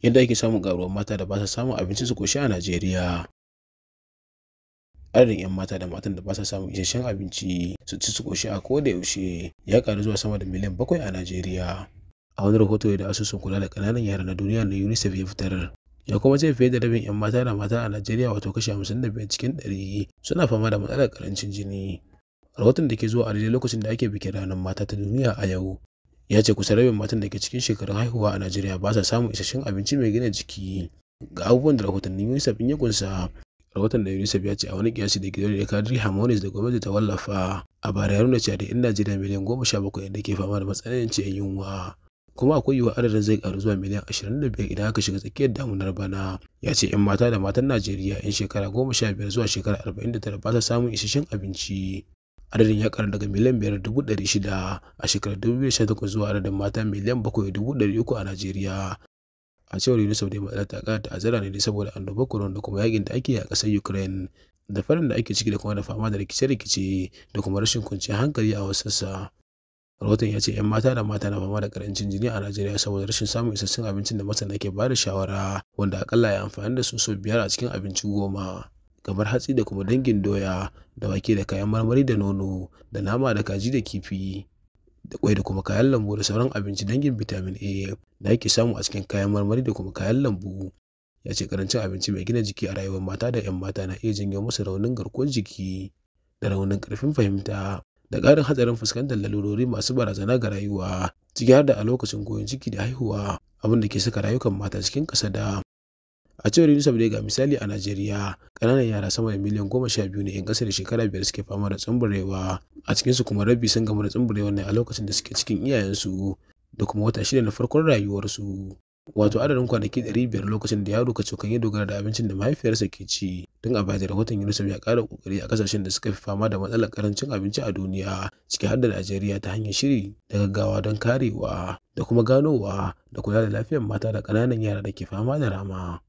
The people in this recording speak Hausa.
Yadda ake samun ƙaruwar mata da ba sa samun abinci su ƙoshi a Najeriya. Adadin 'yan mata da matan da ba sa samun isasshen abinci su ci su ƙoshi a koda yaushe ya ƙaru zuwa sama da miliyan 7 a Najeriya. A wani rahoto da Asusun Kula da Ƙananan Yara na Duniya na UNICEF ya fitar, ya kuma ce fiye da rabin 'yan mata da mata a Najeriya, wato kashi 55 cikin 100, suna fama da matsalar ƙarancin jini. Rahoton da ke zuwa a daidai lokacin da ake bikin Ranar Mata ta Duniya a yau, ya ce kusan rabin matan da ke cikin shekarun haihuwa a Najeriya ba sa samun isasshen abinci mai gina jiki. Ga abubuwan da rahotannin UNICEF ya kunsa. Rahoton da UNICEF ya ce a wani kiyasi da gidauniyar Kadri Harmonies da gwamnati ta wallafa a bara ya nuna cewa da 'yan Najeriya miliyan 17 da ke fama da matsananciyar yunwa, kuma akwai yiwuwar adadin zai karu zuwa miliyan 25 idan aka shiga tsakiyar damunar bana. Ya ce 'yan mata da matan Najeriya 'yan shekara 15 zuwa shekara 49 ba sa samun isasshen abinci. Adadin ya karu daga miliyan 5.600 a shekarar 2018 zuwa adadin mata miliyan 7.300 a Najeriya. A cewar UNICEF dai, matsalar ta kara ta'azzara ne saboda annobar corona da kuma yakin da ake yi a ƙasar Ukraine da farin da ake ciki da kuma da fama da rikice-rikice da kuma rashin kwanciyar hankali a wasu sassa. Rahoton ya ce 'yan mata da mata na fama da karancin jini a Najeriya saboda rashin samun isassun abincin da masana ke ba da shawara, wanda akalla ya amfani da su sau 5 a cikin abinci 10, kamar hatsi da kuma dangin doya da wake da kayan marmari da nono da nama da kaji da kifi da kwai da kuma kayan lambu da sauran abinci dangin vitamin A da ake samu a cikin kayan marmari da kuma kayan lambu. Ya ce karancin abinci mai gina jiki a rayuwar mata da 'yan mata na iya janyo musu raunin garkuwar jiki da raunin karfin fahimta da ƙarin hatsarin fuskantar lalurori masu barazana ga rayuwa, ciki har da a lokacin goyon ciki da haihuwa, abin da ke saka rayukan mata cikin kasada. A cewar UNICEF dai, ga misali a Najeriya, ƙananan yara sama da miliyan 12 ne 'yan ƙasa da shekara 5 suke fama da tsumburewa, a cikinsu kuma rabi sun gamu da tsumburewar ne a lokacin da suke cikin iyayensu da kuma wata 6 na farkon rayuwarsu, wato adadin kwanaki 500 lokacin da yaro kacokan ya dogara da abincin da mahaifiyarsa ke ci. Tun a baya da rahoton UNICEF ya ƙara ƙoƙari a ƙasashen da suka fi fama da matsalar ƙarancin abinci a duniya, ciki har da Najeriya, ta hanyar shiri da gaggawa don karewa da kuma ganowa da kula da lafiyar mata da ƙananan yara da ke fama da rama.